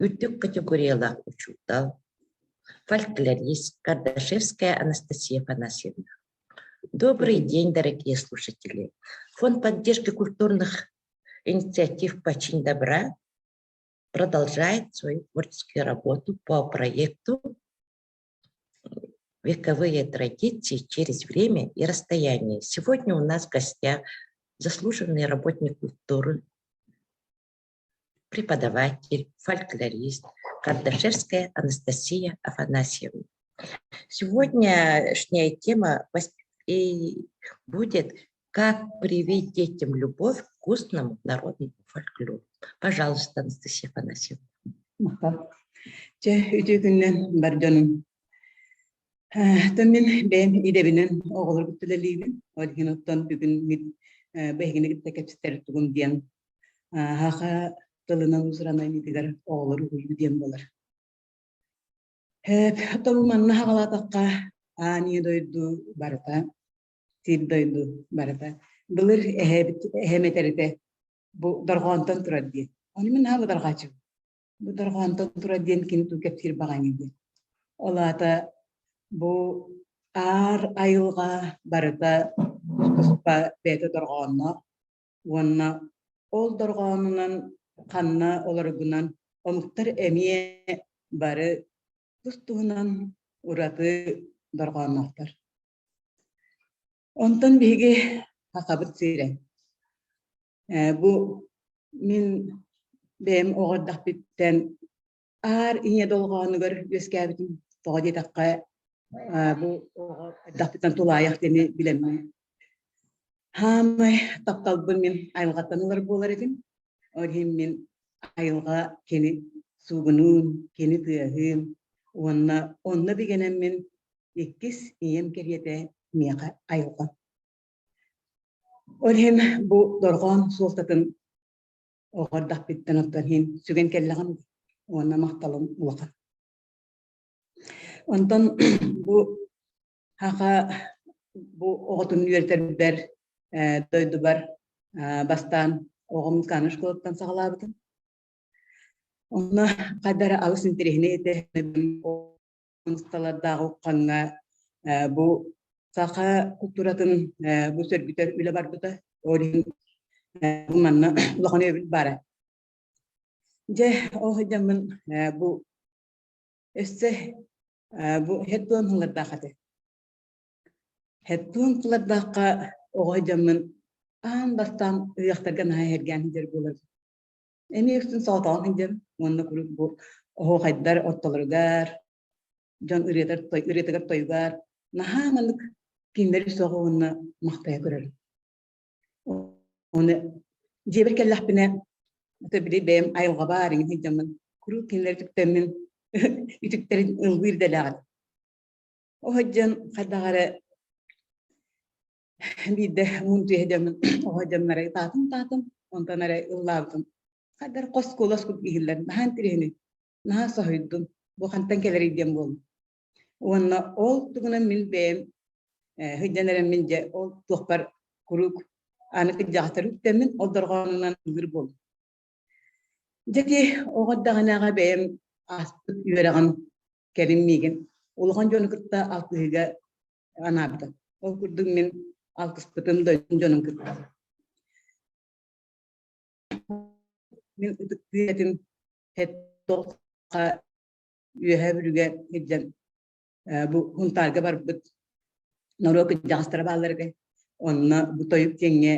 Үрдүк категориялаах учуутал, фольклорист Кардашевская Анастасия Афанасьевна. Добрый день, дорогие слушатели! Фонд поддержки культурных инициатив «Почин добра» продолжает свою творческую работу по проекту «Вековые традиции через время и расстояние». Сегодня у нас в гостях заслуженный работник культуры, преподаватель, фольклорист Кардашевская Анастасия Афанасьевна. Сегодняшняя тема и будет «Как привить детям любовь к устному народному фольклору». Пожалуйста, Анастасия Афанасьевна. Махтал. Чэ, үтүө күннэн бар дьонум. Мин бэйэм идэбинэн оҕолорбут үлэлиибин. Ол иһин оттон бүгүн мин бэһигини кытта кэпсэтэр тугум диэн Саха тылынан уус-уран айымньытыгар оҕолору уһуйуу диэн буолар. Оттон манна хаҕалаатахха аан ийэ дойду барыта, сир дойду барыта. Былыр эһэбит эһэм этэр этэ бу дорҕоонтон турар диэн. Ону мин наһаа быдарҕааччыбын. Бу дорҕоонтон турар диэн кини туу кэпсиир баҕайы диэн. Ол аата бу аар айылҕа барыта туспа бэйэтэ дорҕоонноох уонна ол дорҕоонунан ханна олоргунан омуктар эмиэ бары тус-туһунан ураты дорҕоонноохтор. Онтон биһиги сахабыт сирэ. Бу мин бэйэм оҕо эрдэхпиттэн аар ийэ долҕоонугар үөскээбитим. Тоҕо диэтэххэ, бу оҕо эрдэхпиттэн тулаайах диэни билэммин. Хаамай тапталбын мин айылҕаттан ылар буолар этим. Ол иһин мин айылҕа кини суугунуун, кини тыаһыын уонна онно бигэнэммин иккис ийэм кэриэтэ миэхэ айылҕа. Ол иһин бу дорҕоон суолтатын оҕо эрдэхпиттэн оттон иһин сүгэн кэллэҕим уонна махталым улахан. Онтон бу Хаха бу оҕотун үөрэтэрбэр дойдубар бастаан оҕом музыкальнай школаттан саҕалаабытым. Онно хайда эрэ алыс интэриэһинэй этэ. Усталардаах уххаҥҥа бу саха культуратын бу сөргүтэр үлэ барбыта. Ол иһин бу манна улахан өйөбүл баара. Дьэ, ол сылдьаммын бу өссө бу хеттуон сыллардаах этэ. Хеттуон сыллардаахха оҕо сылдьаммын аан бастаан ыһыахтарга наһаа эһэргээн сылдьар буоларым. Эмиэ үксүн соҕотоҕун сылдьарым уонна куруук бу оһуохайдар ортолоругар, дьон ырыатар ырыатыгар тойугар наһаа маннык кинилэри сөҕө уонна махтайа көрөрүм. Оны дьиэбэр кэллэхпинэ, ото били бэйэм айылҕабар иҥин сылдьаммын куруук кинилэри үтүктэммин үтүктэрин ыллыыр идэлээҕим. Ол сылдьан хайдах эрэ биирдэ муунтуйа дьоммун оҕо дьоннор ытаатым-ытаатым, онтон эрэ ыллаабытым. Хайдах хос куолас курдук иһиллэр, наһаа интэриэһинэй, наһаа соһуйдум, бу хантан кэлэрий диэн буоллум. Уонна ол тугунан мин бэйэм сылдьан эрэммин дьэ ол туохпар куруук аны кырдьаҕастары үктэммин ол дорҕоонунан ыллыыр буоллум. Дьэ ити оҕо эрдэҕинээҕи бэйэм ааспыт үөрэҕим кэлин миигин улахан дьону кытта алтыһыыга анаабыта. Ол курдук мин алтыспытым дойдум дьонун кытта. Мин ытыктыыр этим Үөһээ Бүлүүгэ илдьэн бу Һунтаарга барбыт норуот кырдьаҕастара бааллар этэ. Онно бу тойук диэҥҥэ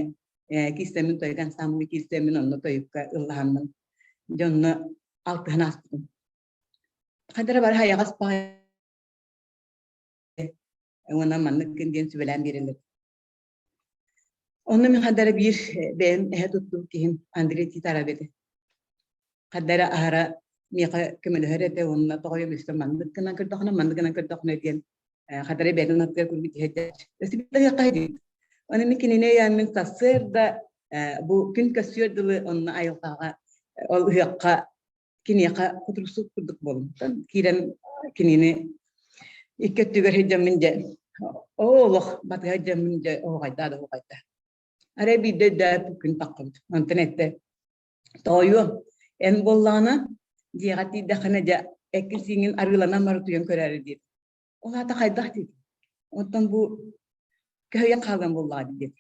киирсэммин тойук ансаамбылга киирсэммин онно тойукка ыллаһаммын дьэ онно алтыһан ааспытым. Хайдара бары хайаҕас баҕайы уонна маннык гын диэн сүбэлээн биэрэллэр. Онно мин хадара биир бэйэм эһэ туттубут киһим Андрей Титаров этэ. Хадара аһара миэхэ көмөлөһөр этэ уонна тоҕойум өссө маннык гынан көрдөхүнэ, маннык гынан көрдөхүнэ диэн хадара бэйэтин аттыгар курдук иһэрдэ. Өссө биир дии. Оны мин кинини өйөөммүн сарсыарда бу күн көссүөр дылы онно айылҕаҕа ол ыһыахха киниэхэ кутуруксут курдук буолум. Киирэн кинини икки өттүгэр сылдьаммын дьэ оо олох батыһа сылдьаммын дьэ оһуохайдаа да оһуохайдаа. Арай биирдэ өйдөөбүт күн таххыбыт. Онтон эттэ тоойуом эн буоллаҕына Дьиэҕэ тиийдэххинэ дьэ эккин-сииҥҥин арыыланан баран утуйан көрөөрү диир. Ол аата хайдах диир. Оттон бу көһүйэн хаалан буоллаҕа диир.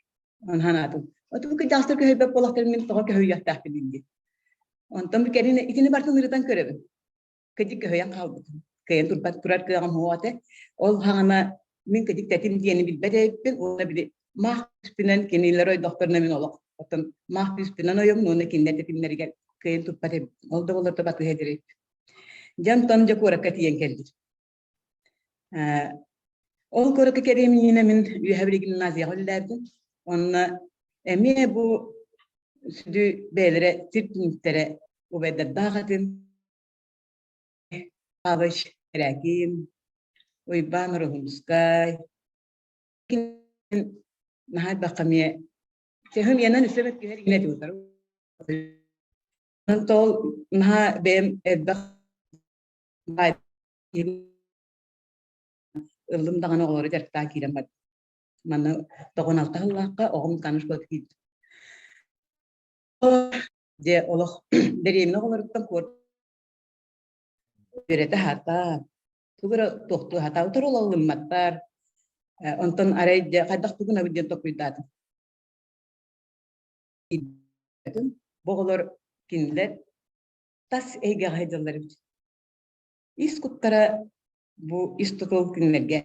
Ону санаатым. Оту кырдьаҕастар көһүйбэт буоллахтарын мин тоҕо көһүйүөхтээхпин диир. Онтон бу кэлин итини барытын ырытан көрөбүн. Кыдьык көһүйэн хаалбытым. Кыайан турбат турар кыаҕым суох этэ. Ол хаҕана мин кыдьык тэтим диэни билбэт эбиппин уонна били маах түспүнэн кинилэр ойдохторуна мин олох оттон маах түспүнэн ойом уонна кинилэр тэтимнэригэр кыайан туппат эбиппин. Ол да буоллар батыһа дирип. Дьэ онтон дьэ куоракка тиийэн кэллим. Ол куоракка кэлиэм иннинэ мин Үөһээ Бүлүү гимназияҕа үлэлээбитим. Онно эмиэ бу сүдү бэйэлэрэ сир түмүктэрэ убайдардаах этим. Павлович Корякин, Уйбаан Ороһуунускай, наһаа элбэххэ эмиэ Сехым иэнэн үсэ бэт түһэр иҥнэ этибутар. Ол наһаа бэйэм элбэх ыллым даҕаны оҕолору дьарыктаан киирэн бардым. Манна 96 сыллаахха оҕом каныш буолан киирбит. Дьэ олох дэриэбинэ оҕолоруттан куорат үөрэтэ сатаан, тугу эрэ туохтуу сатаан утары ылымматтар. Онтон арай дьэ хайдах тугунабыт диэн толкуйдаатым. Бу оҕолор кинилэр тас эйгэҕэ сылдьаллар эбит. Ис куттара бу ис тутул кинилэргэ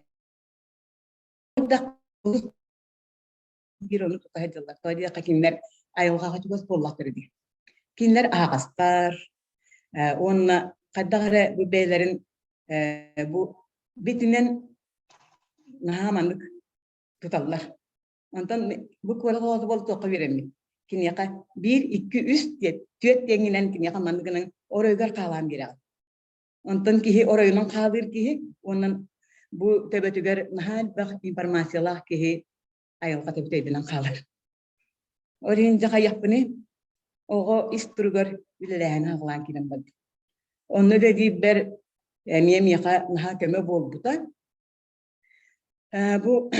биир ону тута сылдьаллар. Тоҕо диэххэ кинилэр айылҕаҕа чугас буоллахтара дии. Кинилэр аһаҕастар уонна хайдах эрэ бу бэйэлэрин бу битинэн наһаа маннык туталлар. Онтон бу куорат оҕото буол туохха үөрэммит. Киниэхэ биир, икки, үс диэт, түөрт диэҥҥинэн киниэхэ манныгынан оройугар хаалаан биэрэҕин. Онтон киһи оройунан хаалыыр киһи уонна бу төбөтүгэр наһаа элбэх информациялаах киһи айылҕа төбөтө өйдөнөн хаалар. Ол иһин дьэ хайыахпыный? Оҕо ис туругар үлэлээһин аҕалаан киирэн бардым. Онно үлэлиирбэр эмиэ миэхэ наһаа көмө буолбута. Бу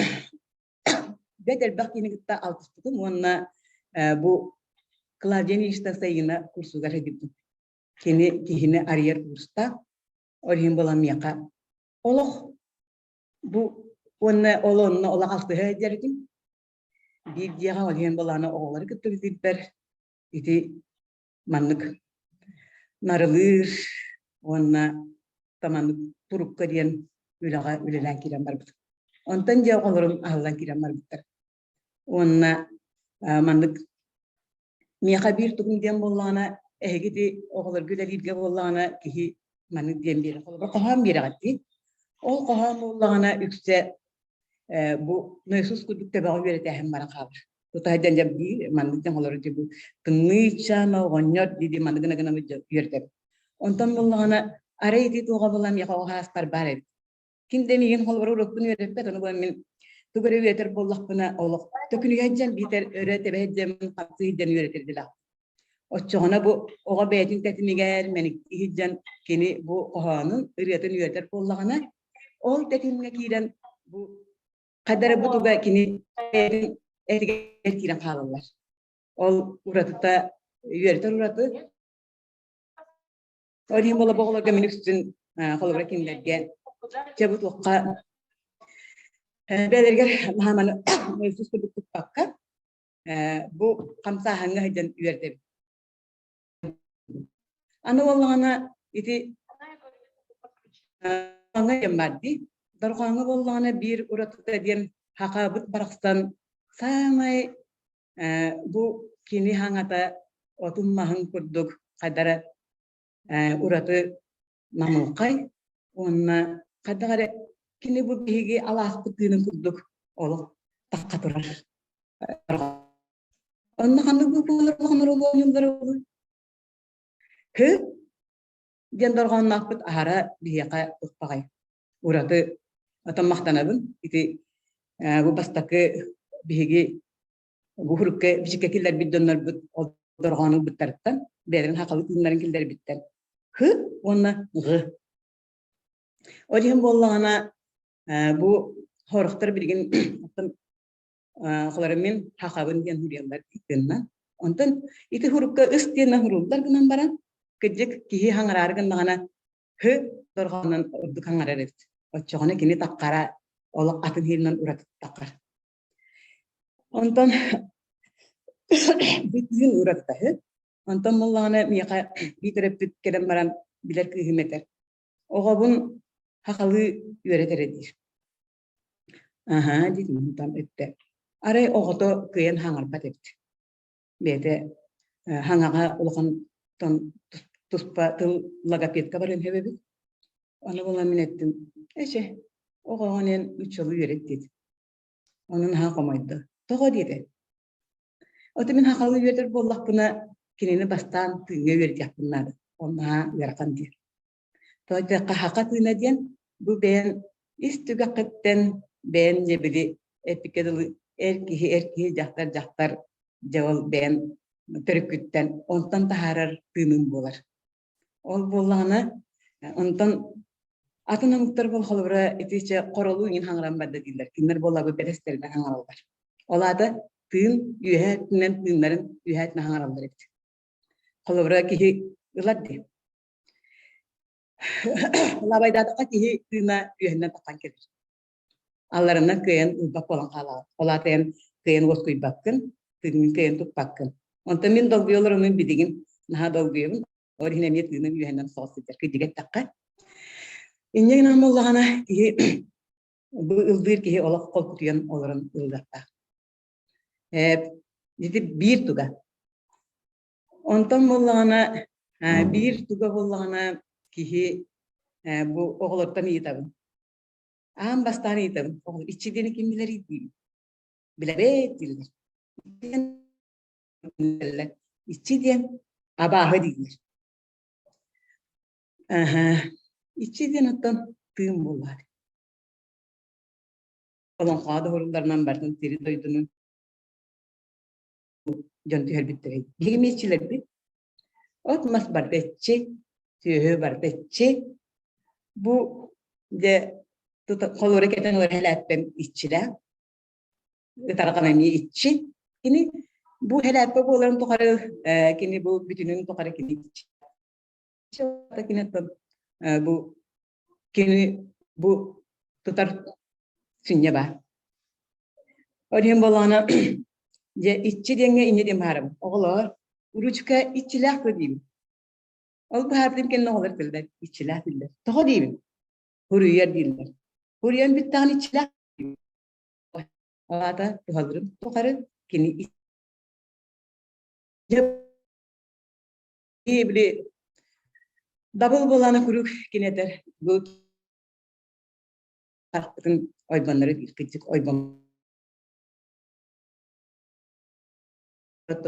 бэрт элбэх киһини кытта алтыспытым уонна бу Клавдия Ильична Саина курсугар сылдьыбытым. Кини киһини арыйар курстаах, ол иһин буолан миэхэ олох бу уонна ол онно олох алтыһа сылдьар этим. Биир дьиэҕэ ол иһин буолааны оҕолору кытта үлэлиирбэр ити маннык нарылыыр уонна таманнык турукка диэн үлэҕэ үлэлээн киирэн барбытым. Онтон дьэ оҕолорум аһыллан киирэн барбыттар. Уонна маннык миэхэ биир тугум диэн буоллаҕына, эһиги ити оҕолорго үлэлииргэ буоллаҕына киһи маннык диэн биэрэр. Холобур, хоһоон биэрэҕит дии. Ол хоһоон буоллаҕына үксэ бу Иисус курдук төбөҕө үөрэтээһин баран хаалар. Тута сылдьан дьэ биир маннык дьон олорор дии бу тымныы чаана оҕонньор дии дии маннык гына гына үөрдэбит. Онтон буоллаҕына арай ити туоҕа буолан миэхэ оҕо сааспар баар эбит. Ким да миигин холобур уруккун үөрэппэт, ону буолан мин тугу эрэ үөрэтэр буоллахпына олох төкүнүйэ сылдьан биитэр өрө тэбэ сылдьаммын хамсыы сылдьан үөрэтэрдилэх. Оччоҕуна бу оҕо бэйэтин тэтимигэр мэниктии сылдьан кини бу хоһоонун ырыатын үөрэтэр буоллаҕына, ол тэтимҥэ киирэн бу хайдара бу туга кини бэйэтин этигэр киирэн хаалаллар. Ол уратыта үөрэтэр ураты. Ол иһин буола оҕолорго мин үксүн холобура кинилэргэ чэ бу туохха бэйэлэригэр наһаа Иисус курдук туппакка бу хамсааһыҥҥа сылдьан үөрдэбит. Аны буоллаҕына ити диэн баар дии. Дорҕооҥҥо буоллаҕына биир уратыта диэн хахаабыт барахсан саамай бу кини хаҥата отун маһын курдук хайдара ураты намылхай уонна хайдах эрэ кини бу биһиги алааспыт тыынын курдук олох тахха турар. Онно ханнык буквалар улахан оруолу Һы диэн дорҕоонноохпут аһара биһиэхэ ыкпаҕай. Ураты отон махтанабын. Ити бу бастакы биһиги бу хурукка бичиккэ киллэрбит дьоннорбут ол дорҕоону ылбыттарыттан бэйэлэрин хахалы тыыннарын киллэрбиттэр. Һы уонна ҕы. Ол иһин буоллаҕына бу хорохтор билигин Холору мин хахабын диэн суруйаллар итиннэ. Онтон ити хурукка ыс диэн хурууллар гынан баран Кырдьык, киһи хаҥараары гыннаҕына һ дорҕоонунан ордук хаҥарар эбит. Оччоҕуна кини таххара олох атын иһинэн ураты таххар. Онтон бүтүн уратытаһы. Онтон буоллаҕына миэхэ биир төрөппүт кэлэн баран билэр кыыһым этэр. Оҕобун хахалыы үөрэтэрэ диир. Аһаа диэтим онтон эттэ. Арай оҕото кыайан хаҥарбат эбит. Бэйэтэ хаҥаҕа улахантан туспа тыл логопедка барыан сөп эбит. Аны буолан мин эттим, эчэ, оҕоҕун эн нууччалыы үөрэт диэтим. Ону наһаа хомойдо. Тоҕо диэтэ? Ото мин хахалыы үөрэтэр буоллахпына, кинини бастаан тыыҥҥа үөрэтиэхпин наада. Ол наһаа ыарахан диир. Тоҕо диэтэххэ, хаха тыына диэн бу бэйэн ис түгэххиттэн бэйэн дьэ били эппиккэ дылы эр киһи эр киһи, дьахтар дьахтар дьэ ол бэйэн төрүккүттэн онтон таһаарар тыыныҥ буолар. Ол буоллаҕына, онтон атын омуктар бол холобура итиччэ хоролуу иҥин хаҥыран барда дииллэр. Кинилэр буоллаҕа бэрэстэринэн хаҥыраллар. Ол аата тыын үөһээ өттүнэн тыыннарын үөһээ өттүнэн хаҥыраллар эбит. Холобура киһи ылар дии. Лабайдаатахха киһи тыына үөһэннэн таххан кэлэр. Алларынан кыайан ылбат буолан хаалаҕын. Ол аата эн кыайан уоскуйбаккын, тыыҥҥын кыайан туппаккын. Онтон мин долгуйа олороммун билигин наһаа долгуйабын. Ол иһин эмиэ тыыным үөһэннэн соҕус сылдьар. Кырдьыга эттэххэ. Инньэ гынан буоллаҕына киһи бу ыллыыр киһи олох холкутуйан олорон ыллыахтаах. Ити биир туга. Онтон буоллаҕына биир туга буоллаҕына киһи бу оҕолортон ыйытабын. Аан бастаан ыйытабын, оҕолор иччи диэни ким билэрий диибин. Билэбит дииллэр. Иччи диэн абааһы дииллэр. Иччи диэн оттон тыын буоллар. Олоҥхоҕо да уһулларынан барытын сири дойдуну дьон түһэрбиттэрэ. Биһиги эмиэ иччилэрбит. От мас барыта иччи, сүөһү барыта иччи. Бу дьэ холуора кэтэн олорор хэлээппэм иччилээх. Ытарҕам эмиэ иччи. Кини бу хэлээппэ буоларын тухары кини бу бүтүнүн тухары кини иччи. Кини бу кини бу тутар сүнньэ баар. Ол иһин буоллаҕына дьэ иччи диэҥҥэ инньэ диэн баһаарабын. Оҕолоор, ручка иччилээх дуо диибин. Ол баһаарбытын кэннэ оҕолор этэллэр, иччилээх дииллэр. Тоҕо диибин? Хуруйар дииллэр. Хуруйан бүттэҕин иччилээх Ол аата туһалырым тухары кини били дабыл буолаана куруук кини этэр бу харахпытын ойбоннору кырдьык ойбон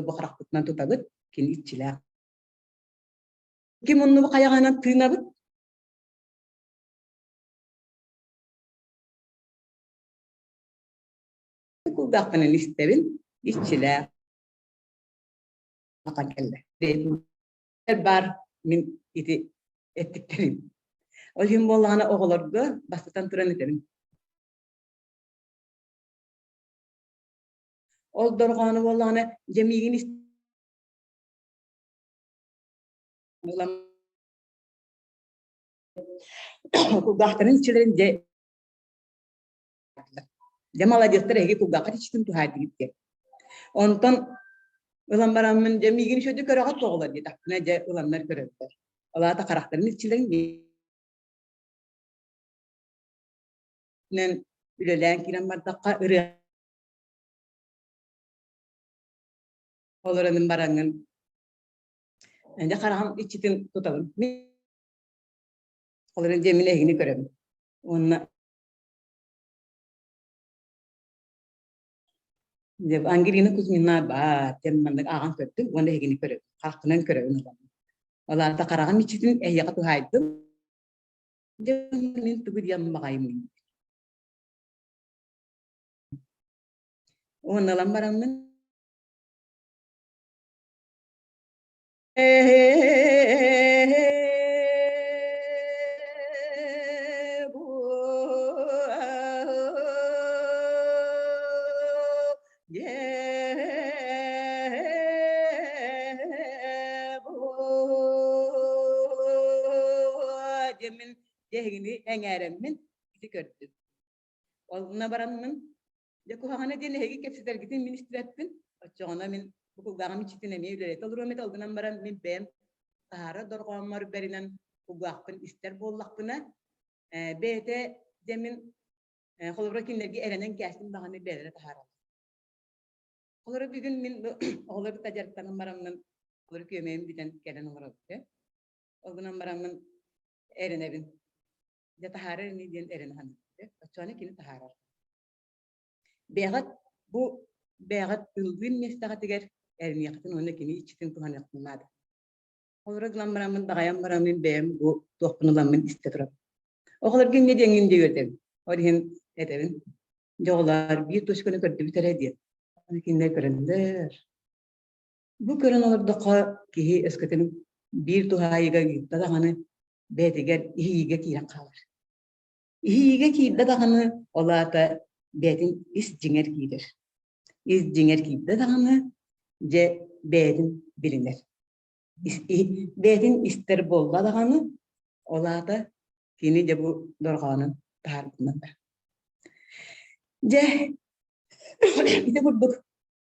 бу харахпытынан тутабыт кини иччилээх ким оннубу хайаҕынан тыынабыт кулгаахпынан истэбин иччилээх ахан кэллэ баар мин ити эттиктэрим. Ол иһин буоллаҕына оҕолорго бастатан туран этэбин. Ол дорҕоону буоллаҕына дьэ миигин кулгаахтарын иччилэрин дьэ дьэ маладьыастар эһиги кулгааххыт иччитин туһаайдыгыт диэн. Онтон ылан бараммын дьэ миигин үчүгэйдик көрөҕүт оҕолор диэтэхпинэ дьэ ыланнар көрөллөр. Ол аата харахтарын иччилэрин үлэлээн киирэн бардахха ырыа олоронун бараҥҥын дьэ хараҕым иччитин тутабын. Олорон дьэ мин эһигини көрөбүн. Уонна Ангелина Кузьмина баар диэн маннык ааҕан көрдүм уонна эһигини көрөбүн, хаахпынан көрөбүн ылабын. Ол аата хараҕым иччитин эһиэхэ туһаайдым. Дьэ мин тугу диэн баҕайыммын. Уонна ылан бараммын диэммин дьэ эһигини эҥээрэммин ити көрдүм. Онно бараммын дьэ куһаҕана диэн эһиги кэпсэтэргитин мин истибэппин. Оччоҕуна мин бу кулгааҕым иччитин эмиэ үлэлэтэ олоруом этэ. Ол гынан баран мин бэйэм таһаара дорҕооммор бэринэн кулгаахпын истэр буоллахпына, бэйэтэ дьэ мин холобура кинилэргэ эрэнэн кээстим даҕаны бэйэлэрэ таһаараллар. Холобура бүгүн мин оҕолору кытта дьарыктанан бараммын холобура күөмэйим бүтэн кэлэн олоробут. Ол гынан бараммын эрэнэбин. Дьэ таһаарар ини диэн эрэнэ саныыбын. Оччоҕуна кини таһаарар. Бэйэҕит бу бэйэҕит ыллыыр миэстэҕитигэр эрэниэххитин уонна кини иччитин туһаныаххытын наада. Холобура гынан бараммын даҕайан бараммын бэйэм бу туохпун ыламмын истэ турабын. Оҕолорго инньэ диэҥҥин дии үөрэтэбин. Ол иһин этэбин, дьэ оҕолоор биир точканы көрдүбүт эрэ диэн. Аны кинилэр көрөннөр. Бу көрөн олордоххо киһи өскөтүн биир туһаайыыга ыытта даҕаны бэйэтигэр иһийиигэ киирэн хаалар. Иһийиигэ киирдэ даҕаны ол аата бэйэтин ис дьиҥэр киирэр. Ис дьиҥэр киирдэ даҕаны дьэ бэйэтин билинэр. Бэйэтин истэр буолла даҕаны ол аата кини дьэ бу дорҕоонун таһаарбытынан барар. Дьэ ити курдук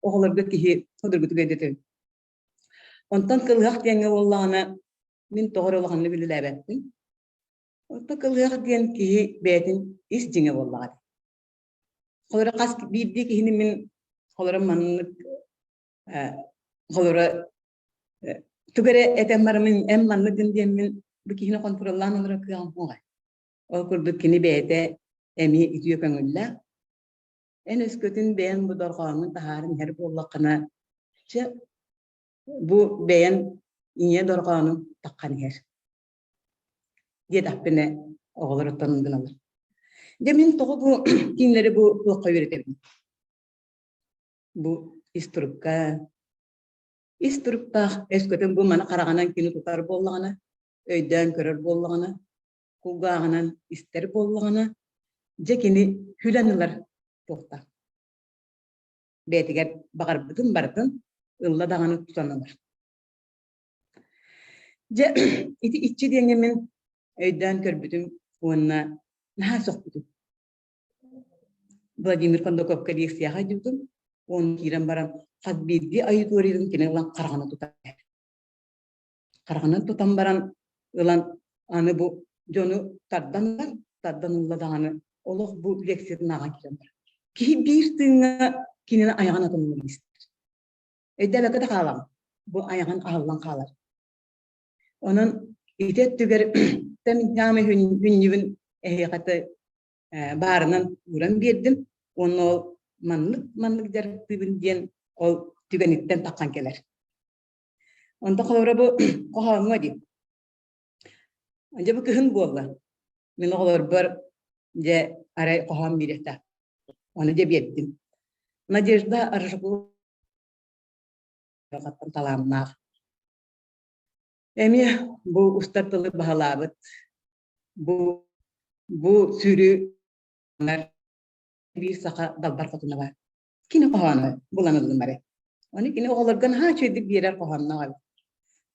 оҕолорго киһи судургутук өйдөтөбүн. Онтон кылыһах диэҥҥэ буоллаҕына мин тоҕо эрэ улаханнык үлэлээбэппин. Онтон кылыһах диэн киһи бэйэтин ис дьиҥэ буоллаҕа дии. Холобура хас биирдии киһини мин холобура маннык холобура тугу эрэ этэн бараммын эн маннык гын диэммин бу киһини хонтуруоллаан олорор кыаҕым суоҕа. Ол курдук кини бэйэтэ эмиэ үтүө көҥүллээх. Эн өскөтүн бэйэҥ бу дорҕооҥҥун таһааран иһэр буоллаххына, чэ, бу бэйэҥ ийэ дорҕоонун таххан иһэр диэтэхпинэ оҕолор оттон гыналлар. Дьэ мин тоҕо бу кинилэри бу туохха үөрэтэбин? Бу ис турукка ис туруктаах өскөтүн бу маны хараҕынан кини тутар буоллаҕына, өйдөөн көрөр буоллаҕына, кулгааҕынан истэр буоллаҕына, дьэ кини күлэн ылар туохтаах. Бэйэтигэр баҕарбытын барытын ылла даҕаны тутан ылар. Дьэ ити иччи диэҥҥэ мин өйдөөн көрбүтүм уонна наһаа сөхпүтүм. Владимир Кондаковка лекцияҕа дьыбытым уонна киирэн баран хас биирдии аудиториятын кини ылан хараҕынан тутар. Хараҕынан тутан баран ылан аны бу дьону тардан ылар, тардан ылла даҕаны олох бу лекциятын ааҕан киирэн барар. Киһи биир тыыҥҥа кинини айаҕын атыннарын истэр. Өйдөөбөккө да хаалаҕын, бу айаҕын аһыллан хаалар. Онон ити өттүгэр саамай хүнньүбүн эһиэхэ баарынан ууран биэрдим уонна ол маннык маннык дьарыктыыбын диэн ол түгэниттэн таххан кэлэр. Онто холобура бу хоһооҥҥо дии. Дьэ бу кыһын буолла. Мин оҕолорбор дьэ арай хоһоон биэриэхтээх. Ону дьэ биэрдим. Надежда Аржакова талааннаах. Эмиэ бу устар тылы баһылаабыт бу бу сүрү биир саха далбар хотуна баар. Кини хоһоону булан ыллым эрэ. Ону кини оҕолорго наһаа үчүгэйдик биэрэр хоһоонноох эбит.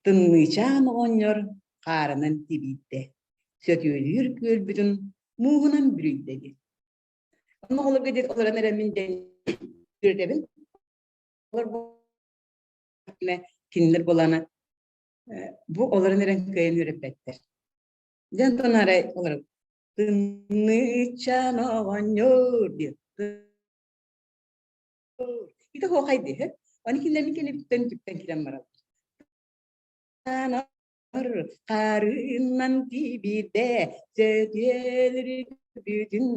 Тымныычаан оҕонньор хаарынан тибиирдэ, сөтүөлүүр күөлбүтүн мууһунан бүрүйдэ диэн. Онно оҕолорго диэн олорон эрэ мин диэн үөрэтэбин. Кинилэр буолана бу олорон эрэн кыайан үөрэппэттэр. Дьэ онтон арай олорон тымныычаан оҕонньор диэн Ити хоохай диһэ. Оны кинилэрин кэнниттэн түптэн киирэн бараллар. Харынан тибидэ, сөтүөлүрү бүтүн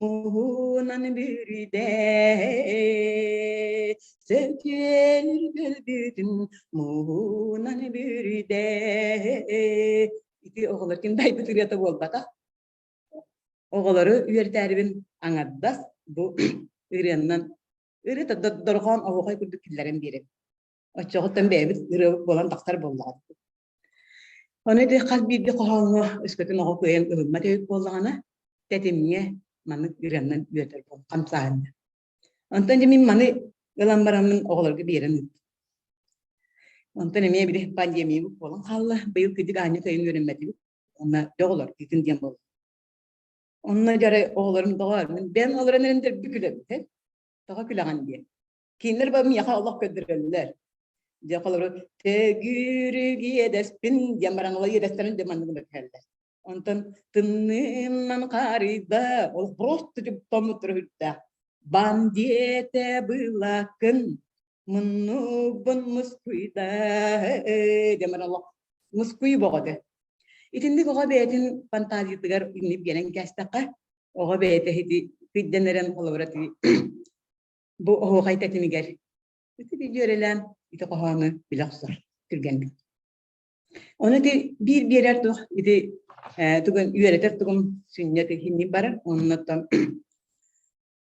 муһунан бүрүдэ. Сөтүөлүрү бүтүн муһунан бүрүдэ. Ити оҕолор ким дайбыт ырыата буолбатах. Оҕолору үөрэтээрибин аҥардас бу ырыаннан ырыа дорҕоон оһуохай курдук киллэрэн биэрэбин. Оччоҕуттан бэйэбит ырыабыт буолан тахсар буоллаҕа. Ону ити хас биирдии хоһооҥҥо өскөтүн оҕо кыайан ылыммат эбит буоллаҕына, тэтимҥэ маннык ырыаннан үөрэтэр буолла хамсааһынна. Онтон дьэ мин маны ылан бараммын оҕолорго биэрэн ыыттым. Онтон эмиэ били пандемия буолан хаалла. Быйыл кырдьык аанньа кыайан үөрэммэтибит. Онно дьоҕолор тиитин диэн буолла. Онно дьары оҕолорум доҕоор, мин бэйэм олорон эрэн дэлби күлэбин, тоҕо күлэҕин диэн. Кинилэр ба миэхэ олох көрдөрөллөр. Дьэ холобур төгүрүк иэдэспин диэн баран ыла иэдэстэрин дьэ маннык түһэллэр. Онтон тымныынан хаарыйда, ол просто томмуттара үрдээх. Бан диэтэ былакын, муннубун мускуйда диэн баран олох мускуй боҕоду. Итинник оҕо бэйэтин фантазиятыгар инник биэрэн кээстэххэ, оҕо бэйэтэ ити кыйдан эрэн холобура бу оһуохай тэтимигэр ити видео ити хоһоону билэ охсор түргэнник. Ону ити биир биэрэр туох ити тугун үөрэтэр тугум сүнньэ хинни барар оннуттан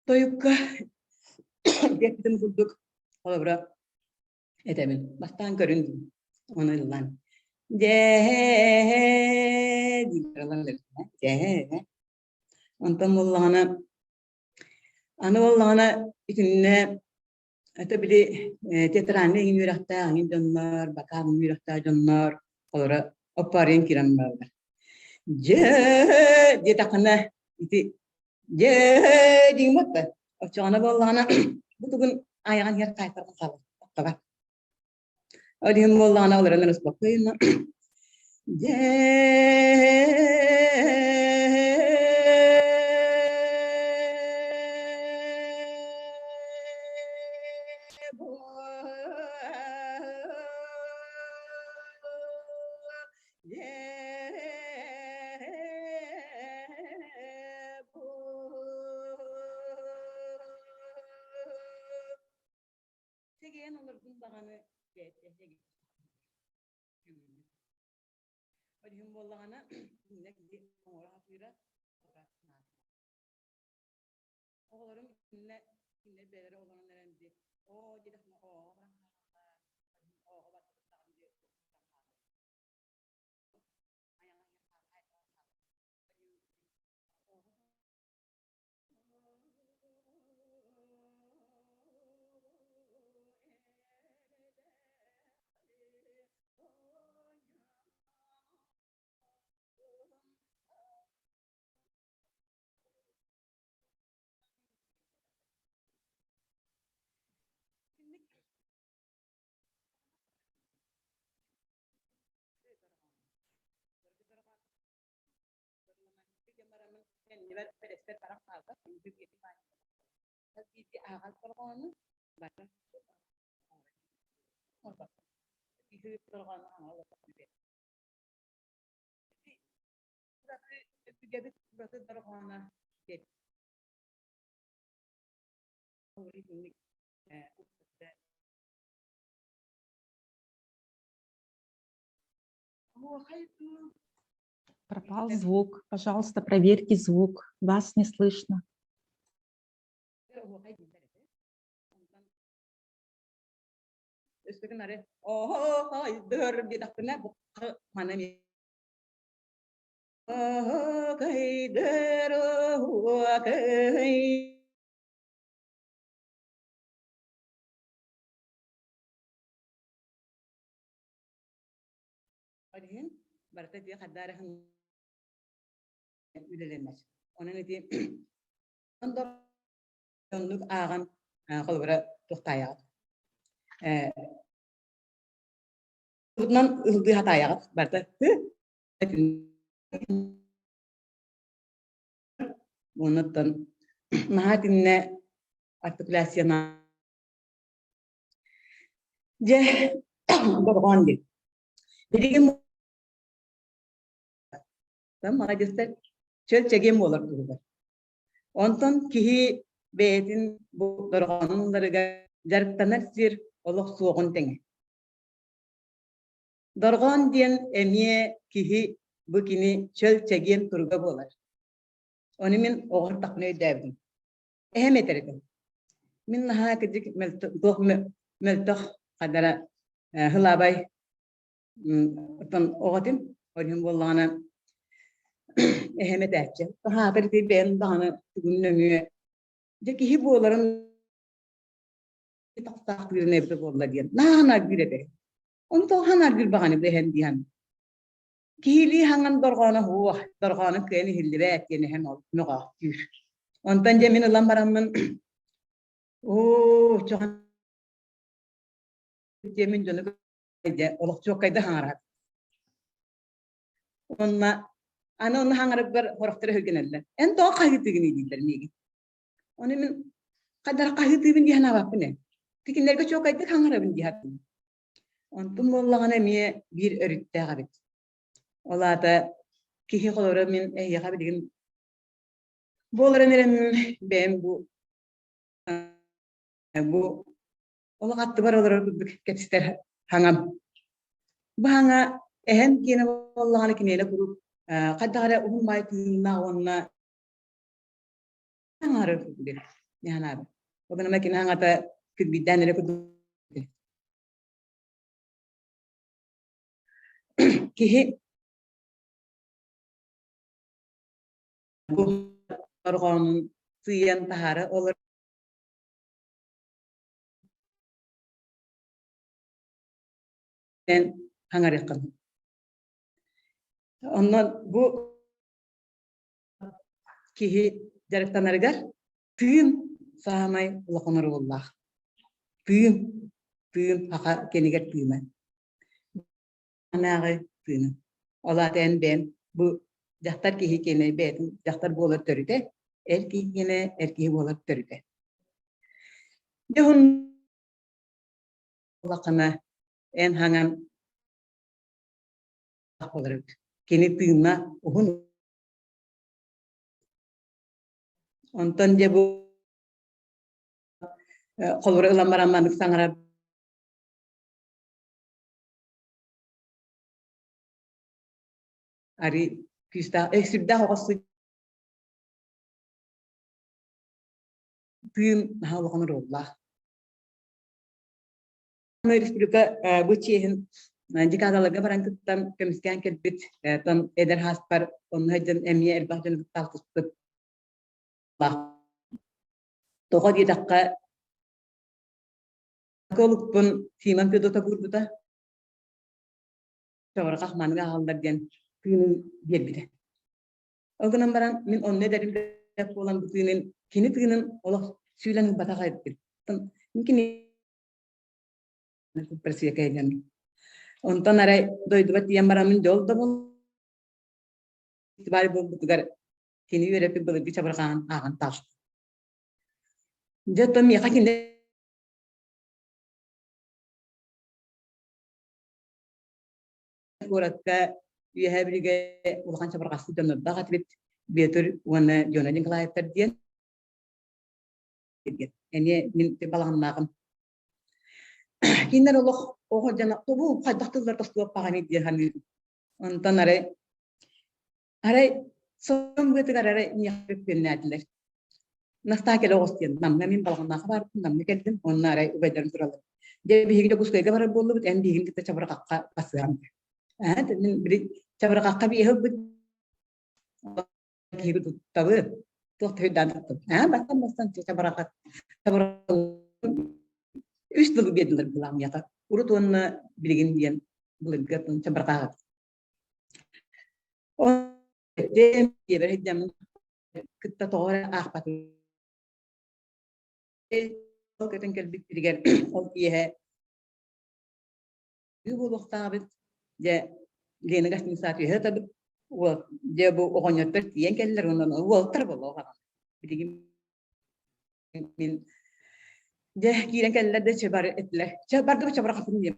тойукка диэппитим курдук холобура этэбин бастаан көрүн ону ыллаан дьээ дьээ онтон буоллаҕына Аны буоллаҕына итиннэ это били театральнай иҥин үөрэхтээх иҥин дьоннор, бакаал үөрэхтээх дьоннор олоро оппаарыйан киирэн бараллар. Дьэ диэтэххинэ ити дьэ диҥ батта. Оччоҕуна буоллаҕына бу тугун айаҕын иһэр хаайтаран хаалар. Тохтобат. Ол иһин буоллаҕына олорон успокойно дьэ Сэгиэн олордун даҕаны Ол иһин буоллаҕына, иннэ киһи оҥоро сатыыра Оҕолорум иннэ кинилэр бэйэлэрэ олорон эрэн дии оо диэтэхпинэ ооҕо баран хаалаллар ооҕо барбытым даҕаны дии Кэннибэр бэрэстэр баран хаалла. Ааҕан торҕоону бары Өбүгэбит ураты дорҕооно Пропал звук. Пожалуйста, проверьте звук. Вас не слышно. Ол иһин барыта ити хардаарыһын үлэлэнэр. Онон ити оннук ааҕан холобура туохтаайаҕыт. Тутунан ылдыы хатаайаҕыт барыта Оннуттан наһаа итиннэ артикуляцияна Дьэ, дорҕоон диэн. Билигин маладьыастар чөл чэгиэн буолар туһугар. Онтон киһи бэйэтин бу дорҕоонун ыларыгар дьарыктанар сир олох суоҕун тэҥэ. Дорҕоон диэн эмиэ киһи бу кини чөл чэгиэн туруга буолар. Ону мин оҕо эрдэхпинэ өйдөөбүтүм. Эһэм этэр этэ. Мин наһаа кырдьык туох мөлтөх хадара хылаабай оттон оҕотун ол иһин буоллаҕына эһэм этээччи. Хаатыр ити бэйэм даҕаны тугун нөҥүө дьэ киһи буоларын тахсаахтыырын эбитэ буолла диэн наһаа аргыыр этэ. Ону тоҕо ханааргыыр баҕаны бэһэн диэн. Киһилии хаҥан дорҕооно суох, дорҕооно кыайан иһиллибэт диэн эһэм ол мөҕөөхтүүр. Онтон дьэ мин ылан бараммын оо чоҕон диэмин дьону дьэ олох чуоккайда хаҥарар. Уонна аны онно хаҥарарбар сорохтор өһүргэнэллэр. Эн тоҕо хаһыытыгыный дииллэр миигин. Ону мин хайдах хаһыытыыбын дии санаабаппын ээ. Тикиннэргэ чуоккайдык хаҥарабын дии саныыбын. Онтум буоллаҕына эмиэ биир өрүттээх эбит. Ол аата киһи холоро мин эһиэхэ билигин буоларын эрэн бэйэм бу бу олох аттыбар олорор курдук кэпсэтэр хаҥам. Бу хаҥа эһэм киэнэ буоллаҕына киниэнэ куруук хайдах эрэ уһун баай тыыннаах уонна хаҥарар курдук этэ. Наһанаабыт. Ол гынан кини хаҥата кирбийдээн эрэ курдук Киһи бу дорҕоонун сыыйан таһаара олорор хаҥарыаххын. Онно бу киһи дьарыктанарыгар тыын саамай улахан оруоллаах. Тыын, тыын саха кэнигэр тыына. Анааҕы тыына. Ол аата эн бэйэм бу дьахтар киһи киэнэ бэйэтин дьахтар буолар төрүтэ, эр киһи киэнэ эр киһи буолар төрүтэ. Дьоһун улахана эн хаҥан буолар эбит. Кини тыына уһун Онтон дьэ бу холобура ылан баран маннык саҥарар ари күүстээх сүрдээх оҕо тыын наһаа улахан оруоллаах. Республика бу чиэһин декадаларга баран кыттан көмүскээн кэлбит тон эдэр хааспар онно сылдьан эмиэ элбэх дьону кытта алтыспыт. Тоҕо диэтэххэ олукпун Симон Федотов уурбута. Чабырҕах маныга аҕаллар диэн тыынын биэрбитэ. Ол гынан баран мин онно эдэрим буолан бу тыынын кини тыынын олох сүүлэн ылбатах эбиппин. Мин кини Просвекайдан. Онтон арай дойдубар тиийэн бараммын дьол да фестиваль буолбутугар кини үөрэппит былыргы чабырҕаҕын ааҕан таҕыстым. Дьэ, оттон миэхэ кини куоракка Үөһээ Бүлүүгэ улахан чабырҕахсыт дьоннордоох этибит Бүөтүр уонна Дьуона Николаевтар диэн. Эмиэ мин балаҕаннааҕым. Кинилэр олох оҕо дьоно тобу хайдах тыллар тостуохпаҕаный диэн саныыбын. Онтон арай арай сон быатыгар арай миэхэ күөннээтилэр. Настаа кэлэ оҕус диэн Намҥа мин балаҕаннаахха баарбын Намҥа кэллим уонна арай убайдарым тураллар. Дьэ биһиги Дьокуускайга барар буоллубут эн биһигин кытта чабырҕахха басыам. Аа мин били чабырҕахха биэһи ылбыт киһи туттабы туох төһүйдээн туттум. Аа бастан бастан чабырҕах үс тылы биэрдилэр былаамыйата. Урут уонна билигин диэн былыргы чабырҕаҕыт. Диэбэр кытта тоҕо эрэ аахпатым. Көтөн кэлбиттэригэр ол киэһэ буолуохтаабыт. Дьэ, Лена гостиницаҕа түһэ сытабыт. Уол, дьэ бу оҕонньоттор тиийэн кэллэр уонна уолтар буолуох Билигин мин дьэ киирэн кэллэр да чэ бары этилэр. Чэ бардыбыт чабырҕатын диэн.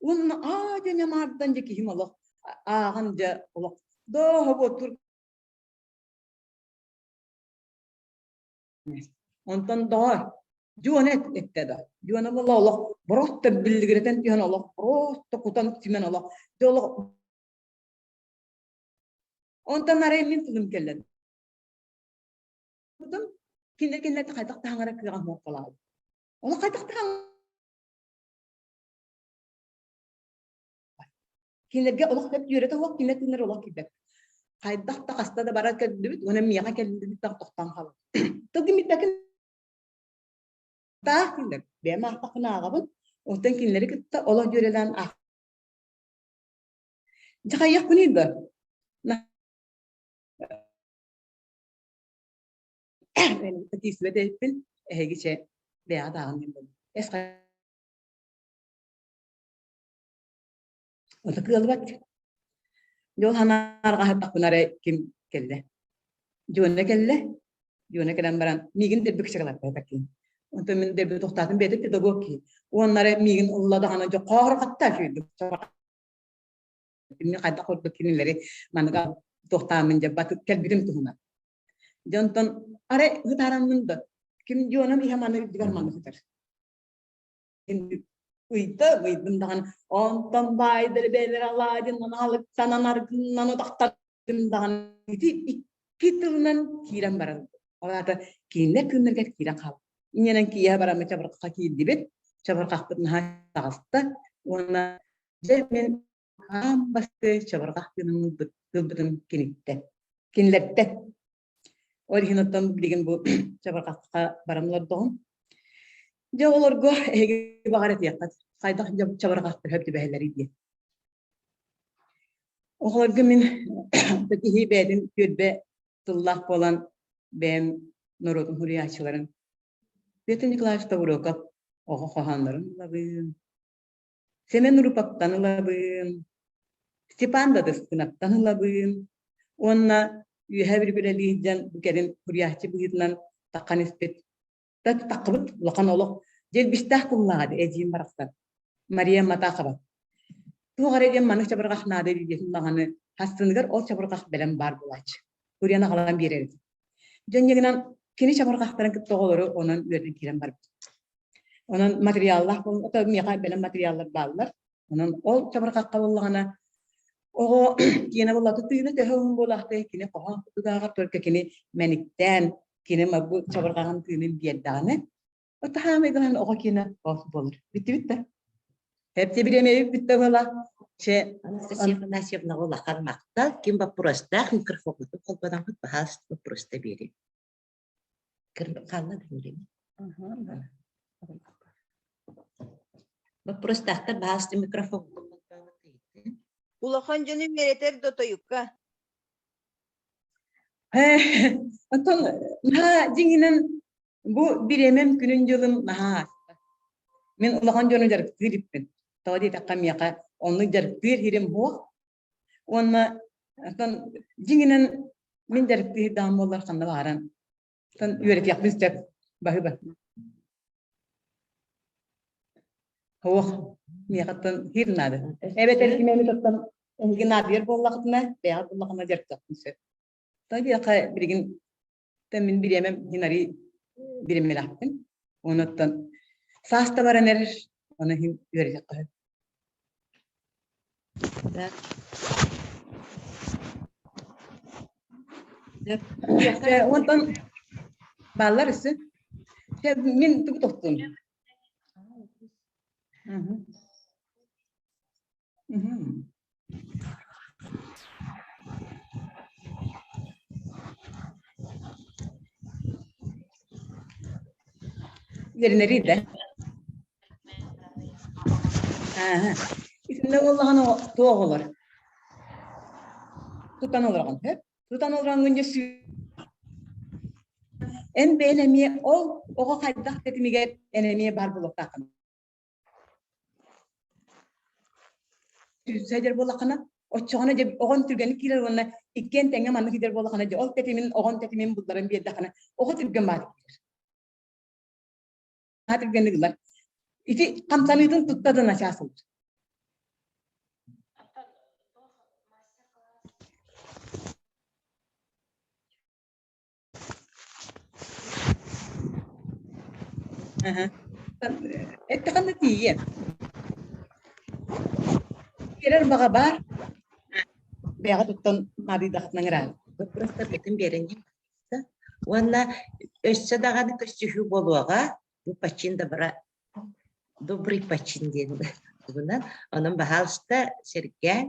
Уонна аа дьэ ньамаардан дьэ киһим олох ааҕан дьэ олох дооһо буотур Онтон доҕор Дьуона эттэ да Дьуона буолла олох просто биллигирэтэн түһэн олох просто кутан симэн олох дьэ олох Онтон арай мин тылым кэллэ Кинилэр кинилэртэн хайдах таһаҥара кыаҕа суох буолаҕын. Ол хайдах таһаҥ Кинилэргэ олох сөп үөрэтэ суох, кинилэр тыыннар олох киирбэт. Хайдах да хаста да барар кэллибит, уонна миэхэ кэллибит да тохтоон хаалбыт. Тылгын билбэккин. Таах кинилэр бэйэм аахтахпына ааҕабын, оттон кинилэри кытта олох дьүөрэлээн аах. Дьэ хайыахпыный да? Тиийсибэт эбиппин, эһиги чэ бэйэҕит ааҕын диэн буоллум. Эс Ото кыаллыбат. Дьол санаарҕаһыттахпына эрэ ким кэллэ. Дьуона кэллэ. Дьуона кэлэн баран миигин дэрби кычакалаппата киин. Онтон мин дэрби тохтоотум бэйэтэ педагог киһи. Уонна эрэ миигин ылла даҕаны дьэ хоорҕатта үчүгэйдик. Мин хайдах курдук кинилэри маныга туохтааммын дьэ батык кэлбитим туһунан. Дьэ онтон арай ытаараммын да ким Дьуонам иһэ маны үрдүгэр маны сытар. Ыйда ыйдым даҕаны онтон баайдар бэйэлэрэ алаадьынан аһылыктанан аргыннан утахтардым даҕаны ити икки тылынан киирэн баран ол аата кинилэр тыыннарыгар киирэн хаалла. Инньэнэн киэһэ бараммыт чабырҕахха киирдибит. Чабырҕахпыт наһаа таҕыста уонна дьэ мин аан бастыы чабырҕах тыынын ылбыт ылбытым киниттэн кинилэртэн Ол иһин оттон билигин бу чабырҕахха баран олордоҕум. Дьэ оҕолорго эһиги баҕар этиэххит, хайдах чабырҕахтар сөп түбэһэллэрий диэн. Оҕолорго мин киһи бэйэтин түөлбэ тыллаах буолан бэйэм норуотум суруйааччыларын Петр Николаевич Тобуруокап оҕо хоһооннорун ылабын, Сэмэн Уруповтан ылабын, Степан Дадыскынаптан ылабын уонна үөһээ бүргүлэлии сылдьан бу кэлин суруйааччы быһыытынан таххан испит таххыбыт улахан олох дьэлбистээх тыллааҕа эдьиийим барахсан Мария Матахова туох эрэ диэн маннык чабырҕах наада диэтин даҕаны хастыныгар ол чабырҕах бэлэм баар буолааччы Куриан аҕалан биэрэр этим дьонньугунан кини чабырҕахтарын кытта оҕолору онон үөрдэн киирэн барбыт Онон материаллаах буолан, ото миэхэ бэлэм материаллар бааллар. Онон ол чабырҕахха буоллаҕына, оҕо киэнэ буоллаҕына тыына төһө уһун буолаахтай, кини хоһоон кутугааҕар только кини мэниктээн, кини бу чабырҕаҕын тыынын биэрдэҕинэ, ото хаамайдаҕына оҕо киэнэ оос буолар. Бүттүбүт да? Хэпти бириэмэбит бүттэ буола. Че Анастасия Афанасьевна улахан махтал. Ким боппуруостаах микрофоҥҥутун холбоноҥҥут баһаас боппуруоста биэриҥ. Хаалла да время. Боппуруостаахтар баһаалыста микрофон Улахан дьону үөрэтэр да тойукка. Оттон наһаа дьиҥинэн бу бириэмэм күнүн дьылым наһаа ааста. Мин улахан дьону дьарыктыыр иппин. Тоҕо диэтэххэ миэхэ оннук дьарыктыыр сирим суох. Уонна оттон дьиҥинэн мин дьарыктыыр даҕан буоллар ханна баҕаран оттон үөрэтиэхпин сөп баһыыба. Суох, миэхэ оттон сир наада. Эбэтэр ким эмит оттон эһиги наадыйар буоллахытына, бэйэҕит буоллаххына дьарыктыахпын сөп. Тоҕо диэххэ билигин Оттон мин бириэмэм иһин арыый бириэмэлээхпин. Онуттан саас да баран эрэр, ону иһин үөрэтиэххэ сөп. Онтон бааллар өссө. Мин тугу тохтуум? Үөрэнэрий да? Ааһа. Итиннэ буоллаҕына туох олор? Тутан олороҕун, сөп? Тутан олороҥҥун дьэ эн бэйэн эмиэ ол оҕо хайдах тэтимигэр эн эмиэ баар буолуохтааххын. Сылдьар буоллаххына, оччоҕуна дьэ оҕон түргэнник киирэр уонна иккиэн тэҥҥэ маннык киирэр буоллаххына дьэ ол тэтимин оҕон тэтимин булларан биэрдэххинэ оҕо түргэн баар киирэр. Түргэнник ылар. Ити хамсаныытын тутта да начаас ылар. Эттэххинэ тиийиэ. Биэрэр баҕа баар. Бэйэҕэ туттан наадыйдаххытына ыҥыраан. Боппуруостаргытын биэрэн Уонна өссө даҕаны көрсүһүү буолуоҕа. Бу почин добра добрый почин диэн тугунан. Онон баһаалыста сэргээн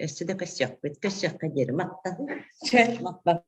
өссө да көрсүөхпүт. Көрсүөххэ диэри махтал. Чэ, махтал.